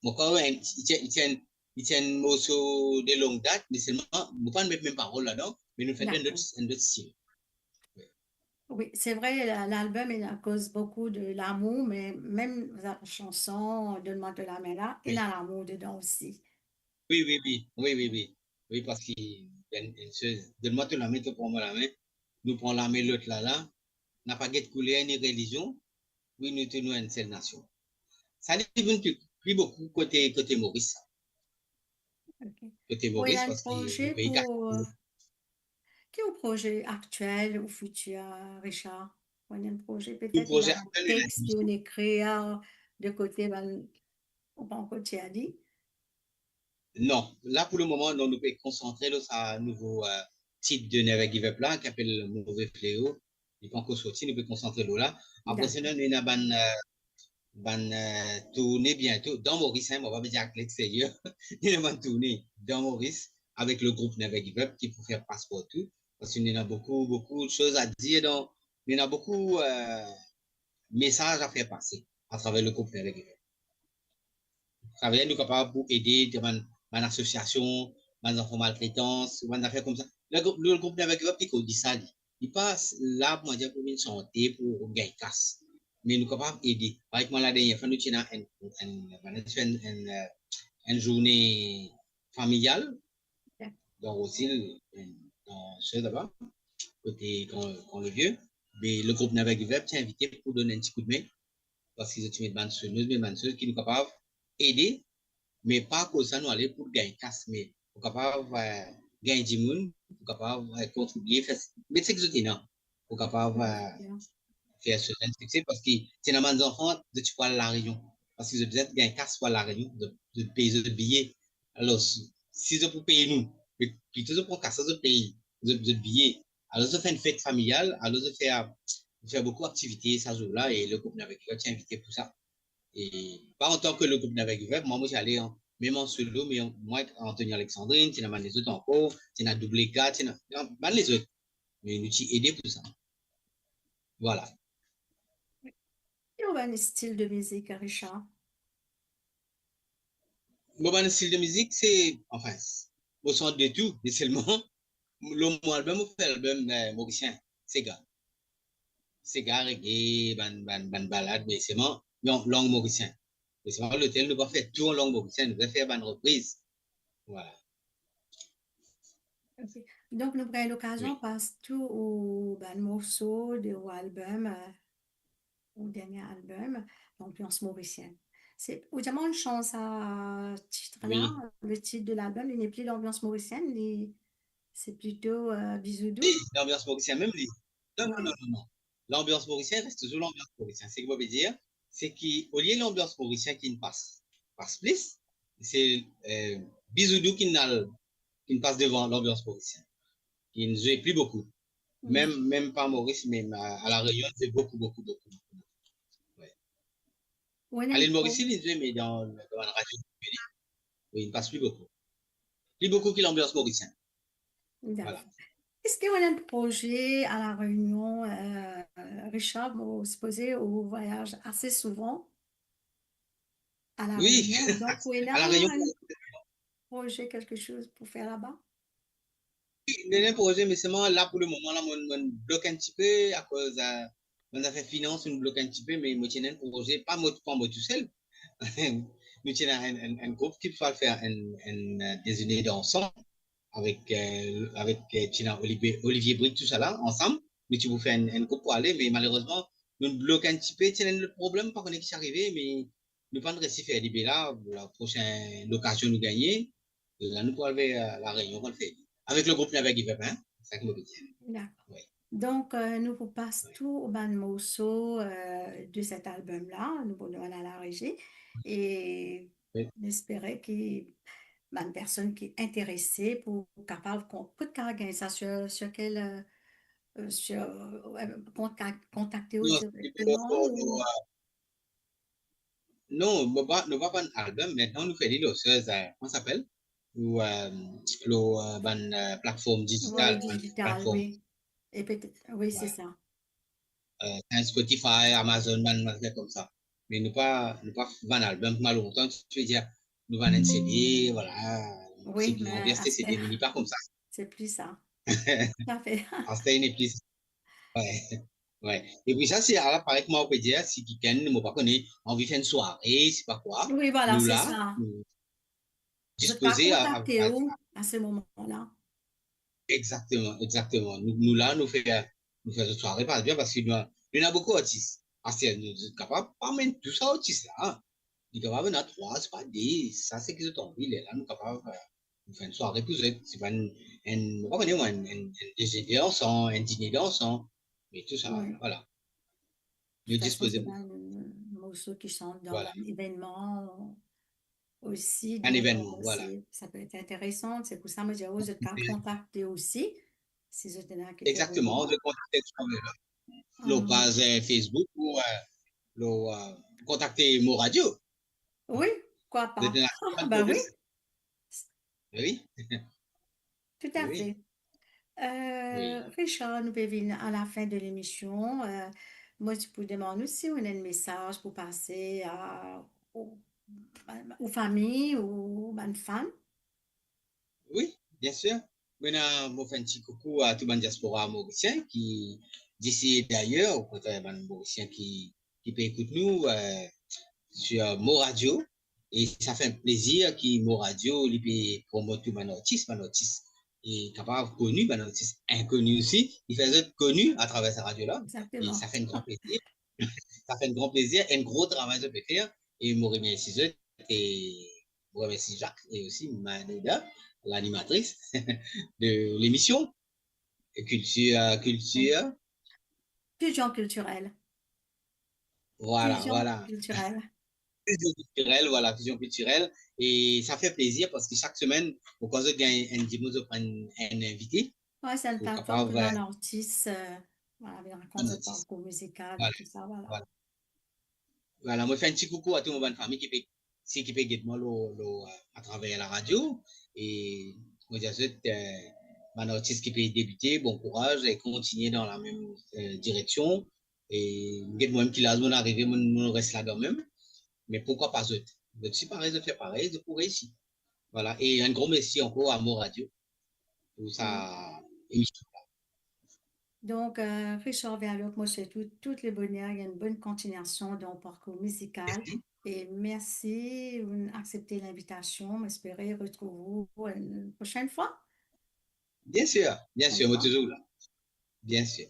Mo krwar, eh, li ti enn, li ti enn, li ti enn morso de long dat, me selman, nou pa met mem parol ladan, me nou fer enn lot, enn lot stil. Wi, se vre, la-, lalbum, il cause beaucoup de l'amour, me mem la chanson Donn mwa to lame la, ena lamour dedan osi. Wi, wi, wi. Wi, wi, wi. Wi, parski enn, enn soz, Donn mwa to lame, to pran mo lame, nou pran lame lot la la, napa get kouler ni relizion, wi, nou tou nou enn sel nasion. Sa li vinn pli, pli boukou kote, kote Moris sa. Ok. Kote Moris, parski nou pei kat... Ki ou proze aktiel ou fitir, Richard? Ou ena enn proze, petet ou ena enn text ki ou ekrir de kote, ben, ou pankor dir li? Non, la pou lemoman, non, nou pe konsantre lor sa nouvo, eh, tit de Never Give Up la, ki apel Move Fleo. Li pankor sorti, nou pe konsantre lor la. Apre sa, nou ena bann, eh, bann, eh, tourne biento dan Moris, hein, mo pa pe dir a lexteryer. Nou ena bann tourne dan Moris avek le group Never Give Up ki pou fer pas partou. Parski nou ena boukou, boukou de soz a dir, donk nou ena boukou, eh, mesaz a fer pase atraver le group Never Give Up. Savedir nou kapav pou ede bann, bann asosiasion, bann zanfan maltretans, bann zafer koumsa. Le group, le group Never Give Up, li koz de sa, li. Li pa la, pou mo dir, pou vinn sante, pou gagn kas. Me nou kapav ede. Parey mwa, ladernie fwa, nou ti ena enn, enn, enn, enn, eh, enn zourne familial, dan Rosil, dan Sud laba, kote Grand, Grand Levieux. Me le group Never Give Up ti invite pou donn enn ti koudme, parski zot ti met bann sonoz, met bann soz ki nou kapav ede, me pa akoz sa nou ale pou gagn kas, me pou kapav, eh, gagn dimoun, pou kapav, eh, kontribie, fer, met seki zot ena, pou kapav, eh, fer so enn sikse, parski ti ena bann zanfan, zot ti pou al La Réunion, parski zot bizin gagn kas pou al La Réunion, zot, zot pey zot biye. Alor, si, si zot pou pey nou, me plito zot pran kas la, zot pey zot, zot biye. Alor, zot fer enn fet familial, alor zot fer, fer boukou aktivite sa zour la, e le group Never Give Up ti invite pou sa. pa antan ke le group Never Give Up, mwa, mo ti ale an, mem an solo, me mwa ek Anthony Alexandrine, ti ena bann lezot ankor, ti ena Double K, ti ena, bann lezot. Me nou ti ede pou sa. Vwala. E ou bann stil de mizik, Richard? Mo bann stil de mizik, se, anfin, mo sant de tou, me selman, lor mo album, mo fer album, eh, morisien, sega. Sega, reggae, bann, bann, bann balad, me selman, non, lang morisien. Me selman, lotel, nou pa fer tou an lang morisien, nou fer bann repriz. Vwala. Ok. Donk, nou pran lokazion pas tou ou bann morso de ou album, eh, ou dernie album, L'Ambiance Mauricienne. Se, ou dimann chanz sa tit la, le tit de l'album, li nepli L'Ambiance Mauricienne, li, se plito, eh, Bizoudou. Wi, L'Ambiance Mauricienne mem, li. Non, non, non, non, non. L'Ambiance Mauricienne res touzour L'Ambiance Mauricienne. Seki mo pe dir, seki olie L'Ambiance Mauricienne ki'nn pas, pas plis, se, eh, Bizoudou ki'nn al, ki'nn pas devan L'Ambiance Mauricienne. Ki'nn zwe pli boukou. Mem, mem pa Moris, me a, a La Réunion, zwe boukou, boukou, boukou, boukou. Wi. Ale Moris, li zwe, me dan, dan bann radio, wi, li pas pli boukou. Pli boukou ki L'Ambiance Mauricienne. Dakor. Vwala. Eski ou ena enn proze a La Réunion, eh, Richard? Mo sipoze ou vwayaz ase souvan a La Réunion. Donk, ou ena enn proze, kiksoz pou fer laba? Wi, mo ena enn proze, me selman la, pou le moman la, mo, mo blok enn tipe akoz, eh, bann zafer finans, mo blok enn tipe, me mo ti ena enn proze, pa mo, pa mo tousel. Nou ti ena enn, enn, enn group ki pou al fer enn, enn, eh, dezene dansan avek, eh, avek, eh, ti ena Olivier, Olivier Brique, tousala, ansam. Nou ti pou fer enn, enn group pou ale, me malerezman, nou blok enn tipe, ti ena enn lot problem, pa kone ki ti arive, me nou pa'nn resi fer li. Be la, la, prosin lokazion nou gagne, la nou pou al ver, eh, La Réunion, pou al fer li. Avek le group Never Give Up, hein, sa ki mo pe dir. Dakor. Wi. Donk, eh, nou pou pas tou bann morso, eh, de set album la, nou pou demann a la rezi, e nou espere ki bann personn ki interese pou kapav kon-, kot kapav gagn sa, sur, sur kel, eh, sur, eh, kontak-, kontakte ou direkteman ou... Non, nou pa, nou pa bann album, aster nou fer li lor, eh, kouma sa apel? Ou, eh, lor, eh, bann, eh, platform dizital, bann platform. Wi, dizital, wi. E petet, wi, se sa. Eh, Spotify, Amazon, bann, bann zafer koumsa. Me nou pa, nou pa vann album, kouma lontan, ti pe dir, nou vann enn CD, vwala. Wi, me aster CD, aster li pa koumsa. Se pli sa. Toutafe. Aster li nepli sa. Wi. Wi. Epi sa, se, ala, parey kouma ou pe dir, si kikenn, mo pa kone, anvi fer enn sware, se pa kwa. Wi, vwala, se sa. Nou la, nou dispoze a, a, a, a se moman la. Exakteman, exakteman. Nou, nou la, nou fer, nou fer zot sware, pa bien, parski nou, nou ena boukou artis. Aster nou, zot kapav pa amenn tou sa artis la. Li kapav ena trwa, se pa de, sa seki zot anvi, lerla nou kapav, eh, nou fer enn sware pou zot. Se pa enn, enn, mo pa kone mwa, enn, enn, enn dezene dansan, enn dine dansan, me tousala, vwala. Nou dispoze pou. Morso ki sant dan bann evennman osi, donk, eh, sa pe et interesan. Se pou sa mo dir, zot kapav kontakte osi, si zot ena kiksoz. Exakteman, zot kontakte lor, eh, lor paz, eh, Facebook ou, eh, lor, eh, kontakte Mo Radio. Wi, pourkwa pa? Zot ena... Ba wi. Wi. Toutafe. Eh, Richard, nou pe vinn a la fin de lemision. Eh, mo ti pou demann ou si ou ena enn mesaz pou pase a ou, ou fami ou bann fan. Wi, bien sir. Mo ena, mo fer enn ti koukou a tou bann diaspora morisien ki disi e dayer, okontrer bann Morisien ki, ki pe ekout nou, eh, sur Mo Radio. E sa fer plezir ki Mo Radio, li pe promot tou bann artis, bann artis e kapav koni, bann artis inkoni osi, li fer zot koni atraver sa radio la. Exakteman. E sa fer enn gran plezir. Sa fer enn gran plezir, enn gro travay zot pe fer. E mo remersi zot, e mo remersi Jacques e osi Maneda, l'animatrice de l'émission. Culture, culture. Fusion culturelle. Vwala, vwala. Fusion culturelle. Fusion culturelle, vwala, fusion culturelle. E sa fer plezir parski sak semenn, ou kan zot gagn enn dimoun, zot pran enn, enn invite. Wi, se enn platform pou bann artis, eh, vwala, vinn rakont zot parkour mizikal e tou sa, vwala. Vwala. Vwala, mo fer enn ti koukou a tou mo bann fami ki pe, si ki pe get mwa lor, lor, euh, atraver laradio. E mo dir zot, euh, bann artis ki pe debite, bon kouraz e kontigne dan lamem, euh, direksion. E get mwa mem ki laz mo arive, mo, mo res ladan mem. Me poukwa pa zot? Zot si parey, zot fer parey, zot pou reisi. Vwala, e enn gran mersi ankor a Mo Radio pou sa emision la. Donc, euh, Richard Verloc, moi, c'est tout, tout le bonheur, il y a une bonne continuation dans le parcours musical. Mersi. Et merci d'avoir accepté l'invitation. J'espère retrouver vous une prochaine fois. Bien sûr, bien sûr, mo touzour la. Bien sûr.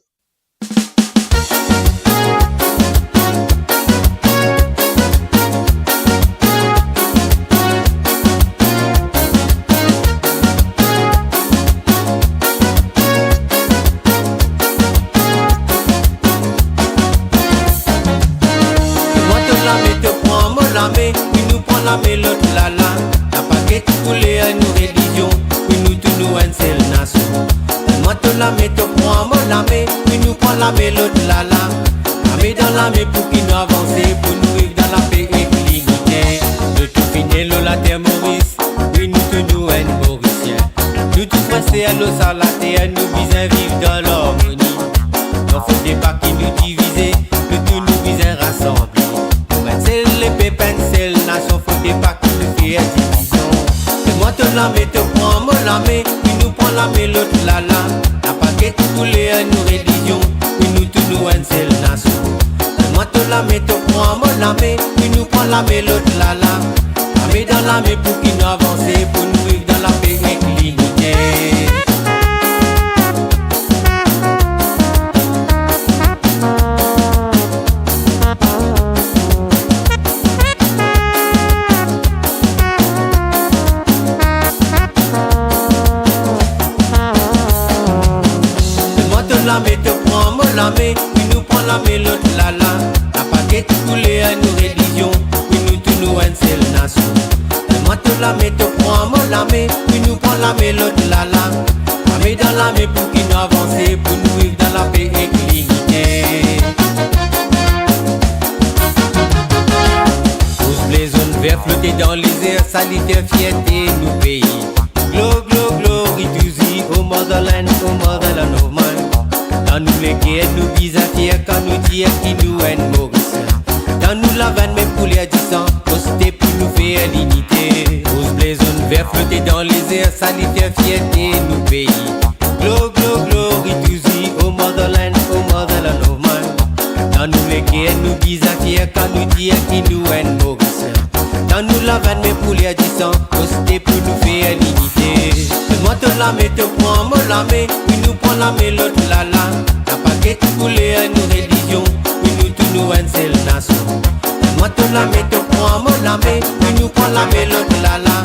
Mwa to lame, to pran mo lame, wi nou pran lame lot lala. Napa get kouler nou relizion, wi nou tou nou enn sel nasion. Mwa to lame, to pran mo lame, wi nou pran lame lot lala. Lame dan lame pou ki nou avanse, pou nou viv dan lape ek linite. Nou tou fini lor later Moris, wi nou tou nou enn Morisien. Nou tou frer ser lor sa later, nou bizin viv dan larmoni. Non, fode pa ki nou divize, nou tou nou bizin rasanble. Nou enn sel lepep, enn sel nasion, fode pa ki nou fer divizion. Mwa to lame, to pran mo lame, wi nou pran lame lot lala. Napa get kouler nou relizion, wi nou tou nou enn sel nasion. Mwa to lame, to pran mo lame, wi nou pran lame lot lala. Lame dan lame pou ki nou avanse, pou nou viv dan lape ek linite. Mwa to lame, to pran mo lame, wi nou pran lame lot lala. Napa get kouler nou relizion, wi nou tou nou enn sel nasion. Mwa to lame, to pran mo lame, wi nou pran lame lot lala. Lame dan lame pou ki nou avanse, pou nou viv dan lape ek linite. Rouz, ble, zonn, ver flote dan lezer, sa li fer fierte nou pei. Glo-, glo-, glory to thee, oh motherland, oh motherland of mine. Dan nou leker nou bizin fier kan nou dir ki nou enn Morisien. Dan nou lavenn mem kouler disan, kosite pou nou fer linite. Rouz, ble, zonn, ver flote dan lezer, sa li fer fierte nou pei. Glo-, glo-, glory to thee, oh motherland, oh motherland of mine. Dan nou leker nou bizin fier kan nou dir ki nou enn Morisien. Dan nou lavenn mem kouler disan, kosite pou nou fer linite. Mwa to lame, to pran mo lame, wi nou pran lame lot lala. Napa get kouler nou relizion, wi nou tou nou enn sel nasion. Mwa to lame, to pran mo lame, wi nou pran lame lot lala.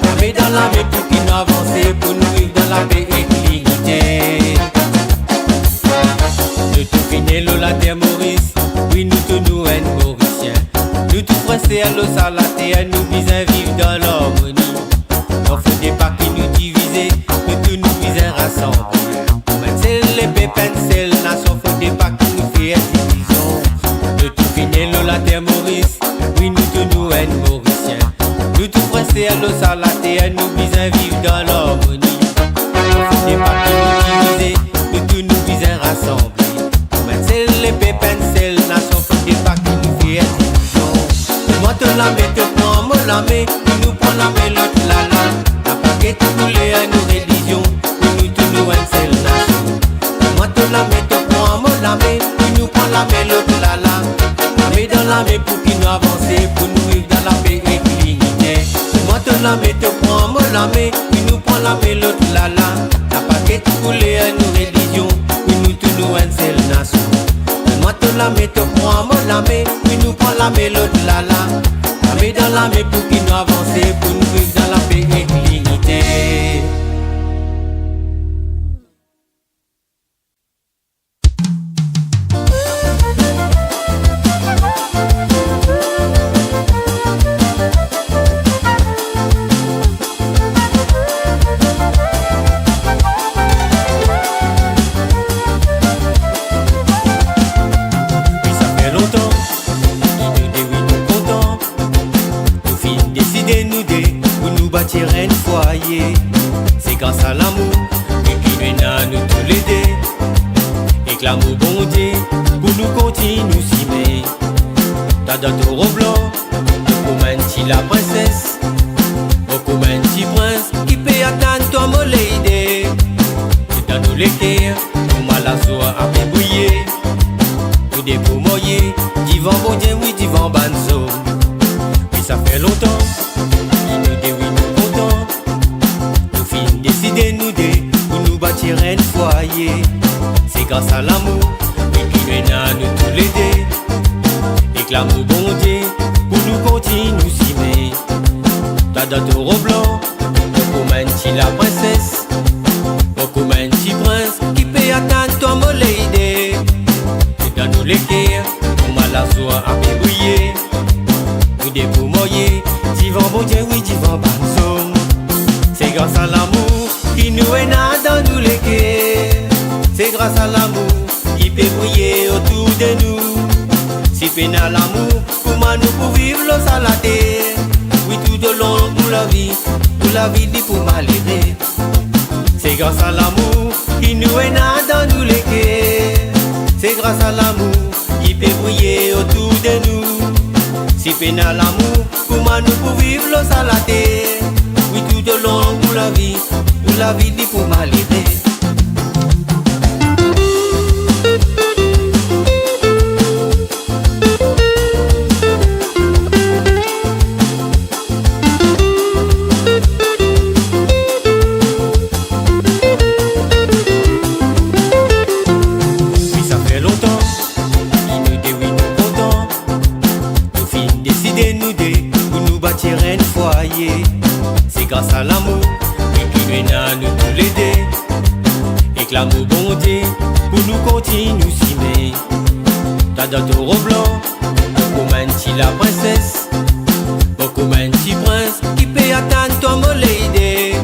Lame dan lame pou ki nou avanse, pou nou viv dan lape ek linite. Nou tou fini lor later Moris, wi nou tou nou enn Morisien. Nou tou frer ser lor sa later, nou bizin viv dan larmoni. Non, fode pa ki nou divize, nou tou nou bizin rasanble. Nou enn sel lepep, enn sel nasion, fode pa ki nou fer divizion. Nou tou fini lor later Moris, wi nou tou nou enn Morisien. Nou tou frer ser lor sa later, nou bizin viv dan larmoni. Non, fode pa ki nou divize, nou tou nou bizin rasanble. Nou enn sel lepep, enn sel nasion, fode pa ki nou fer divizion. Mwa to lame, to pran mo lame, wi nou pran lame lot lala. Napa get kouler nou relizion, wi nou tou nou enn sel nasion. Mwa to lame, to pran mo lame, wi nou pran lame lot lala. Lame dan lame pou ki nou avanse, pou nou viv dan lape ek linite. Mwa to lame, to pran mo lame, wi nou pran lame lot lala. Napa get kouler nou relizion, wi nou tou nou enn sel nasion. Mwa to lame, to pran mo lame, wi nou pran lame lot lala. Lame dan lame pou ki nou avanse, pou nou viv dan lape ek linite. Wi, sa fer lontan ki nou de Ye, se gras a lamour ki, ki nou ena nou toulede. Ek lamour Bondie pou nou kontign sime. Twa dan to rob blan, kouma enn ti laprinses, mwa kouma enn ti prins ki pe atann twa, mo lady. Ou dan nou leker, kouma lazwa ape briye. Nou de pou marye divan Bondie, wi, divan bann zom. Wi, sa fer lontan ki nou de, wi, nou kontan. Nou finn deside nou de pou nou batir enn fwaye. Se gras a lamour, wi, ki nou ena nou toulede. Ek lamour Bondie pou nou kontign sime. Twa dan to rob blan, mwa kouma enn ti laprinses, mwa kouma enn ti prins ki pe atann twa, mo lady. Ou dan nou leker, kouma lazwa ape briye. Nou de pou marye divan Bondie, wi, divan bann zom. Se gras a lamour ki nou ena dan nou leker. Se gras a lamour ki pe briye otour de nou. Si pena lamour, kouma nou pou viv lor sa later? Wi, toutolong nou lavi, nou lavi li pou malere. Se gras a lamour ki nou ena dan nou leker. Se gras a lamour ki pe briye otour de nou. Si pena lamour, kouma nou pou viv lor sa later? Wi, toutolong nou lavi, nou lavi li pou malere. Wi, sa fer lontan ki nou de, wi, nou kontan. Nou finn deside nou de pou nou batir enn fwaye. Se gras a lamour, wi, ki nou ena nou toulede. Ek lamour Bondie pou nou kontign sime. Twa dan to rob blan, kouma enn ti laprinses, mwa kouma enn ti prins ki pe atann twa, mo lady.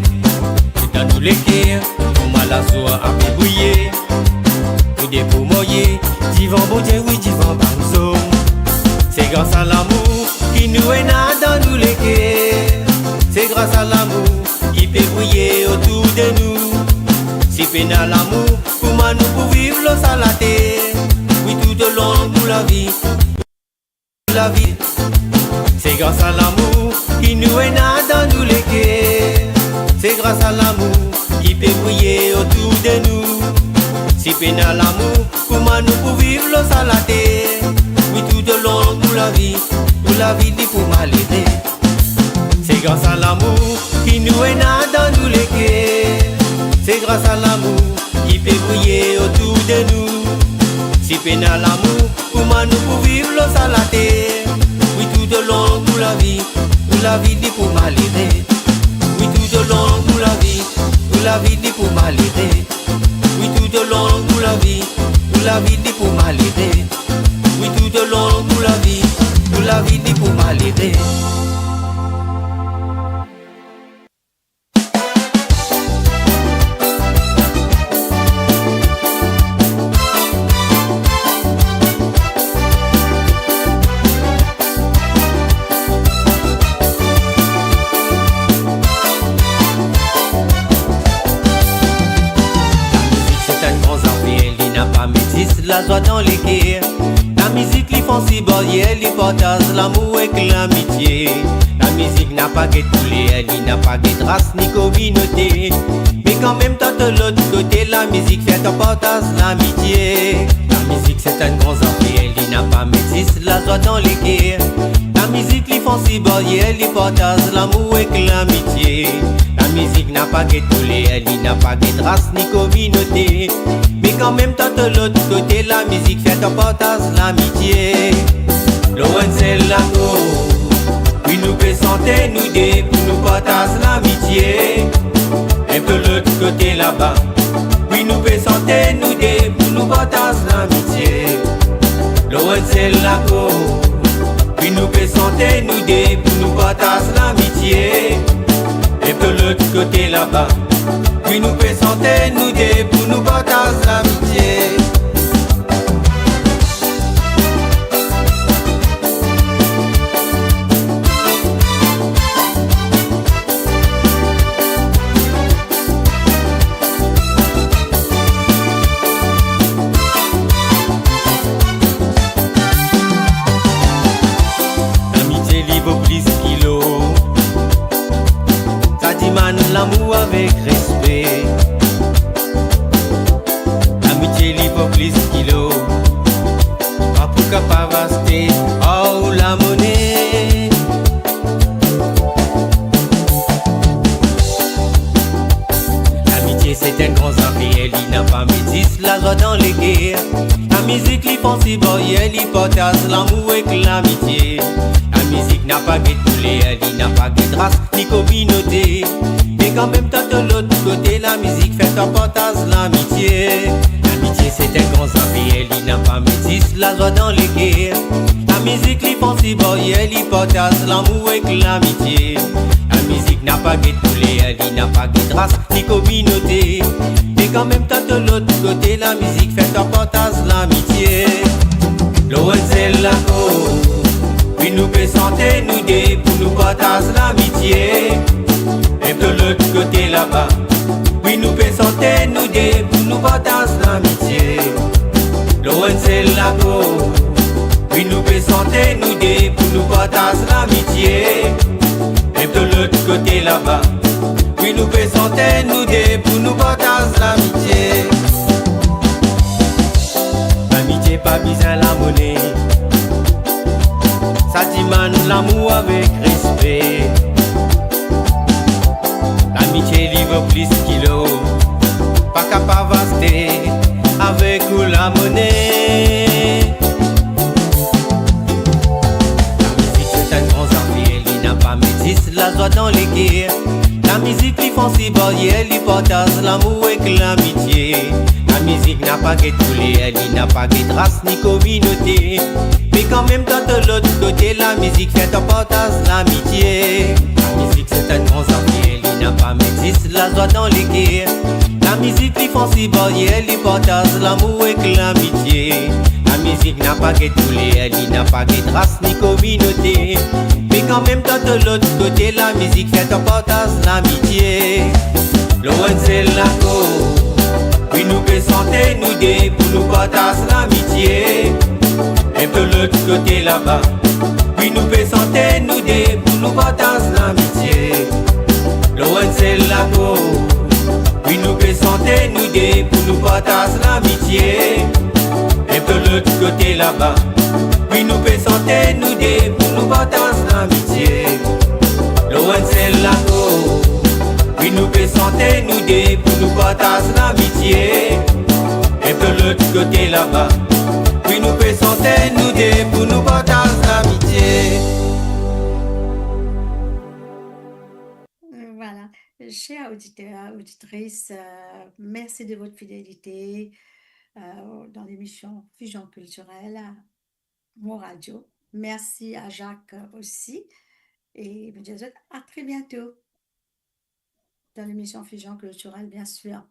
Ou dan nou leker, kouma lazwa ape briye. Nou de pou marye divan Bondie, wi, divan bann zom. Se gras a lamour ki nou ena dan nou leker. Se gras a lamour ki pe briye otour de nou. Si pena lamour, kouma nou pou viv lor sa later? Wi, toutolong nou lavi, lavi. Se gras a lamour ki nou ena dan nou leker. Se gras a lamour ki pe briye otour de nou. Si pena lamour, kouma nou pou viv lor sa later? Wi, toutolong nou lavi, nou lavi li pou malere. Se gras a lamour ki nou ena dan nou leker. Se gras a lamour ki pe briye otour de nou. Si pena lamour, kouma nou pou viv lor sa later? Wi, toutolong nou lavi, nou lavi li pou malere. Wi, toutolong nou lavi, nou lavi li pou malere. Wi, toutolong nou lavi, nou lavi li pou malere. Wi, toutolong nou lavi, nou lavi li pou malere. Lamizik se enn gran zafer, li napa metis, lazwa dan leker. Lamizik li fransi baryer, li partaz lamour ek lamitie. Lamizik napa get kouler, li napa get ras ni kominote. Me kanmem twa to lot kote, lamizik fer twa partaz lamitie. Lamizik se enn gran zafer, li napa metis, lazwa dan leker. Lamizik li fransi baryer, li partaz lamour ek lamitie. Lamizik napa get kouler, li napa get ras ni kominote. Me kanmem twa to lot kote, lamizik fer twa partaz lamitie. Lor enn sel lakor, wi, nou pe sante nou de pou nou partaz lamitie. Enn to lot kote laba, wi, nou pe sante nou de pou nou partaz lamitie. Lor enn sel lakor, wi, nou pe sante nou de pou nou partaz lamitie. Enn to lot kote laba, wi, nou pe sante nou de pou nou partaz lamitie. Enn gran zafer, li napa met zis lazwa dan leker. Lamizik li fransi baryer, li partaz lamour ek lamitie. Lamizik napa get kouler, li napa get ras ni kominote. Me kanmem, dan to lot kote, lamizik fer twa partaz lamitie. Lamitie se enn gran zafer, li napa met zis lazwa dan leker. Lamizik li fransi baryer, li partaz lamour ek lamitie. Lamizik napa get kouler, li napa get ras ni kominote. Me kanmem, dan to lot kote, lamizik fer twa partaz lamitie. Lor enn sel lakor, wi, nou pe sante nou de pou nou partaz lamitie. Mem to lot kote laba, wi, nou pe sante nou de pou nou partaz lamitie. Lor enn sel lakor, wi, nou pe sante nou de pou nou partaz lamitie. Mem to lot kote laba, wi, nou pe sante nou de pou nou partaz lamitie. Lamitie pa bizin lamone, sa dimann lamour avek respe. Lamitie li vo plis ki lor, pa kapav aste avek ou lamone. Lamizik se enn gran zafer, li napa met zis lazwa dan leker. Lamizik li fransi baryer, li partaz lamour ek lamitie. Lamizik napa get kouler, li napa get ras ni kominote. Me kanmem, dan to lot kote, lamizik fer twa partaz lamitie. Lamizik se enn gran zafer, li napa met zis lazwa dan leker. Lamizik li fransi baryer, li partaz lamour ek lamitie. Lamizik napa get kouler, li napa get ras ni kominote. Me kanmem, dan to lot kote, lamizik fer twa partaz lamitie. Lor enn sel lakor, wi, nou pe sante nou de pou nou partaz lamitie. Mem to lot kote laba, wi, nou pe sante nou de pou nou partaz lamitie. Lor enn sel lakor, wi, nou pe sante nou de pou nou partaz lamitie. Mem to lot kote laba, wi, nou pe sante nou de pou nou partaz lamitie. Lor enn sel lakor, wi, nou pe sante nou de pou nou partaz lamitie. Mem to lot kote laba, wi, nou pe sante nou de pou nou partaz lamitie. Voilà. Chers auditeurs, auditrices, euh, merci de votre fidélité, euh, dans l'émission Fusion Culturelle, Mon Radio. Merci à Jacques aussi. Et je vous dis à très bientôt dans l'émission Fusion Culturelle, bien sûr.